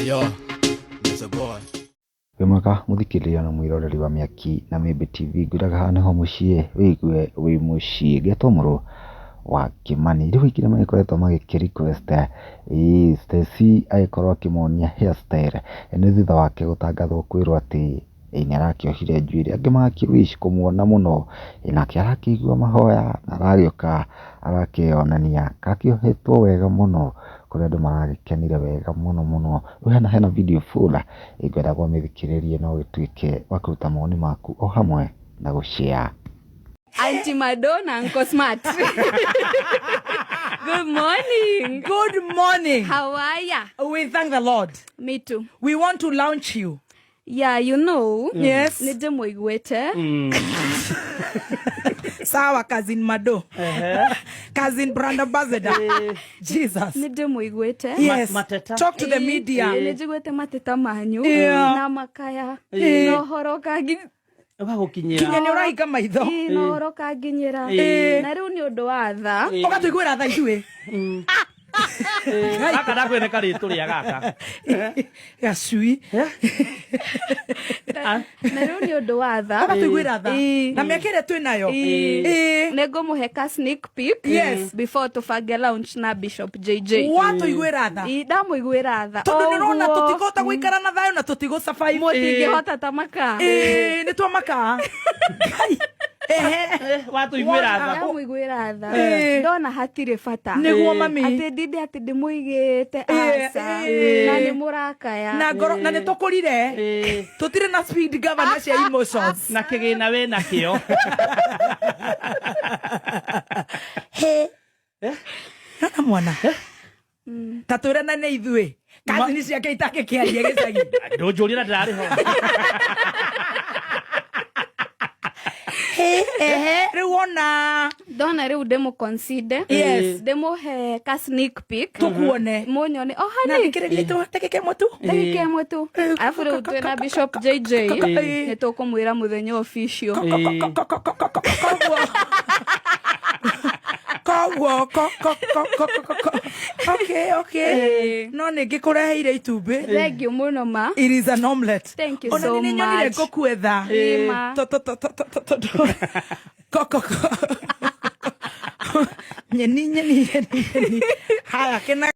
Yo, it's a boy. Wĩ mwega mũthikĩrĩria na mwĩroreri wa Mĩaki na Mĩmbi TV, ngwĩraga haha nĩho mũciĩ wĩigue wĩ mũciĩ. Ngetwo mũrũ wa Kĩmani. Rĩu aingĩ nĩ magĩkoretwo magĩkĩ request ĩĩ Stacy agĩkorwo akĩmonia hair style. Nĩ thutha wake gũtangathwo kwĩrwo atĩ nĩ arakĩohire njuĩrĩ. Angĩ magakĩ wish kũmuona mũno, nake arakĩigua mahoya na aragĩũka arakĩonania akĩohetwo wega mũno, kũrĩa andũ maragĩkenire wega mũno mũno. Rĩu hena video full ingĩenda ũmĩthikĩrĩrie na ũgĩtuĩke wa kũruta mawoni maku o hamwe na gũ share. Auntie Madonna, Uncle Smart. Good morning. Good morning. How are ya? We thank the Lord. Me too. We want to launch you. Yeah, you know. Yes. Nĩ ndĩmũiguĩte. Sawa, cousin Mado. Cousin brand ambassador. Jesus. Nĩ ndĩmũiguĩte. Yes. Mateta. Talk to the media. Nĩ njiguĩte mateta manyu Yeah. na makaya na ũhoro kangi Ũgagũkinyĩra. Kinya nĩ ũrahinga maitho. Ĩ, na ũhoro kanginyĩra Ĩ. na rĩu nĩ ũndũ wa tha. Ũgatũiguĩra tha ithuĩ. Gaka ndakwĩra nĩ karĩtũ rĩa gaka. Gacui. Na rĩu nĩ ũndũ wa tha. Ũgatũiguĩra tha. Ĩ. Na mĩaka ĩrĩa twĩ nayo. Ĩ. Ĩ. Nĩ ngũmũhe ka sneak peek Yes. before tũbange launch na Bishop JJ. Watũiguĩra tha. Ĩ, ndamũiguĩra tha. Tondũ nĩ ũrona Ũguo. tũtikũhota gũikara na thayũ na tũtigũ survive. Mũtingĩhota ta makaa. Ĩ, nĩ twamaka. Ngai. Ehe. Watũiguĩra tha. Ndamũiguĩra tha. Ĩ. Ndona hatirĩ bata. Nĩguo mami. Atĩ ndinde atĩ ndĩmũigĩte Ĩ, aca. ĩ. Na nĩ mũrakaya. Na ngoro na nĩ tũkũrire. Tũtirĩ na speed governor cia emotions. Na kĩgĩna wĩ nakĩo. He. Nona mwana. Ta twĩre na nĩ ithuĩ. Kazini ciake itangĩkĩaria gĩcagi. Ndũnjũrie na ndĩrarĩ ho. Ehe, rĩu wona Ndona rĩu ndĩmũ consider. Yes. Ndĩmũhe ka sneak peek. Tũkuone. Mũnyone. O Na hani. thikĩrĩria tu ndagĩka ĩmwe tu. Ndagĩka ĩmwe tu. Arabu rĩu twĩna Bishop JJ. Nĩ tũkũmwĩra mũthenya official. Koguo koguo ko ko ko ko ko ko okay okay no nĩ ngĩkũreheire itumbĩ. Thank you mũno ma. It is an omelette. Thank you Ona so nĩ nyonire much. ngũkuetha. Ĩ ma. To to to to to to to ko ko ko nyeni nyeni nyeni nyeni haya kena.